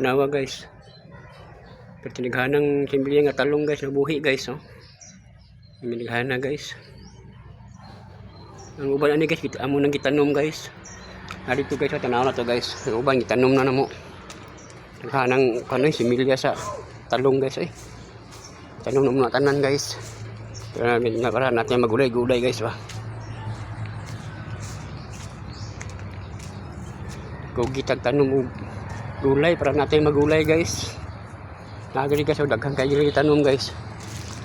Nawa, guys. Pero tinighanang similya nga talong, guys, nabuhi, guys, oh. Tinighana, guys. Ang uban ani, guys, kita amo nang gitanom, guys. Na dito, guys, oh, tanaw na to, guys. Ang uban gitanom na namo. Naghanang kano similya sa talong, guys, eh. Tanom na muna tanan, guys. Pero na para natin magulay-gulay, guys, ba. Kugi tag tanom og gulay para natin magulay, guys. Nagari, guys, oh, daghan kayo diri tanom, guys.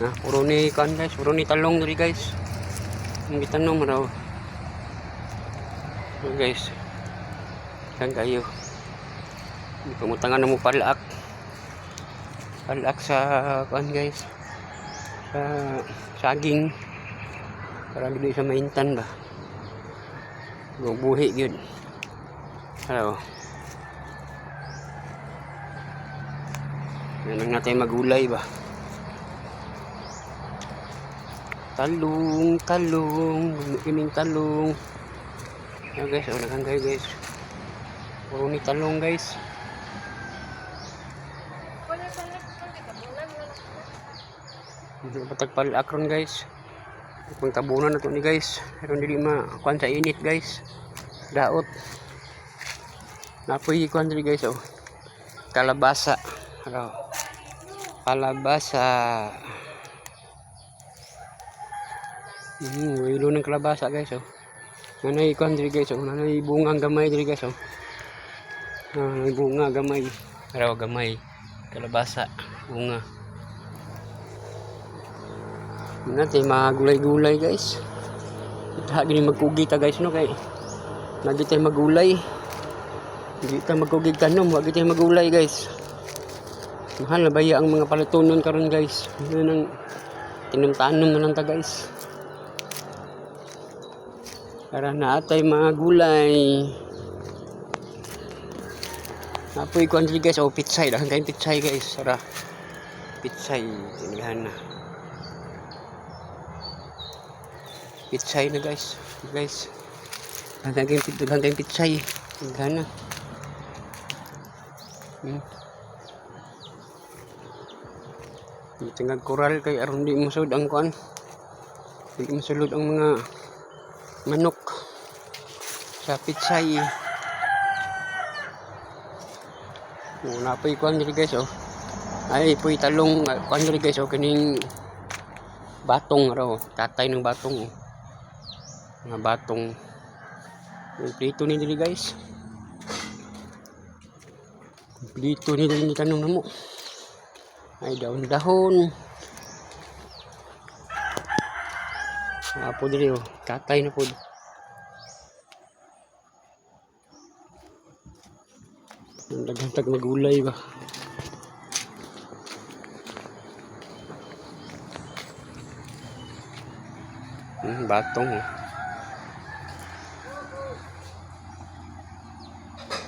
Ha, puro ni kan, guys, puro ni talong diri, guys. Ang gitanom raw. So, guys. Daghan kayo. Pangutangan na mo palak. Palak sa kuan, guys. Sa saging. Para dili sa maintan ba. Buhi gyud. Hello. Yan lang natin magulay ba. Talong, talong, ining talong. Ayan, guys, oh, daghan kayo, guys. Puro ni talong, guys. Patagpal akron, guys. Pang tabunan na to ni, guys. Pero dili ma kuan sa init, guys. Daot. Napoy kuan diri, guys, oh. Kalabasa. Hello. Kalabasa. Wilo ng kalabasa, guys, oh. Nanay kuan diri, guys, oh. Nanay bungang gamay diri, guys, oh. Ah, bunga gamay. Pero gamay. Kalabasa, bunga. Natin mga gulay-gulay, guys. Ita gini magkugi ta, guys, no, kay lagi tayo magulay. Hindi ta magkugig tanom, wag tayo magulay, guys. Mahal na baya ang mga palitunon karon, guys. Yun ang tinom-tanom na lang ta, guys. Para naatay mga gulay. Napoy kuan diri, guys, oh, pitsay, daghan kayong pitsay, guys. Sara. Pitsay, tinighan na. Pitsay na, guys. Guys. Daghan kayong pitsay. Tinighan na. Tingag koral kay aron di masud ang kuan. Di masulod ang mga manok sa pitsay. Oh, napoy kuan diri, guys, oh. Ay poy talong kuan diri, guys, oh, kining batong raw, tatay ng batong, oh. Mga batong. Kompleto ni diri, guys. Kompleto ni diri ni tanom namo. Ay dahon-dahon. Apo diri, oh, tatay na pod. Ang daghan tag magulay ba. Batong, oh.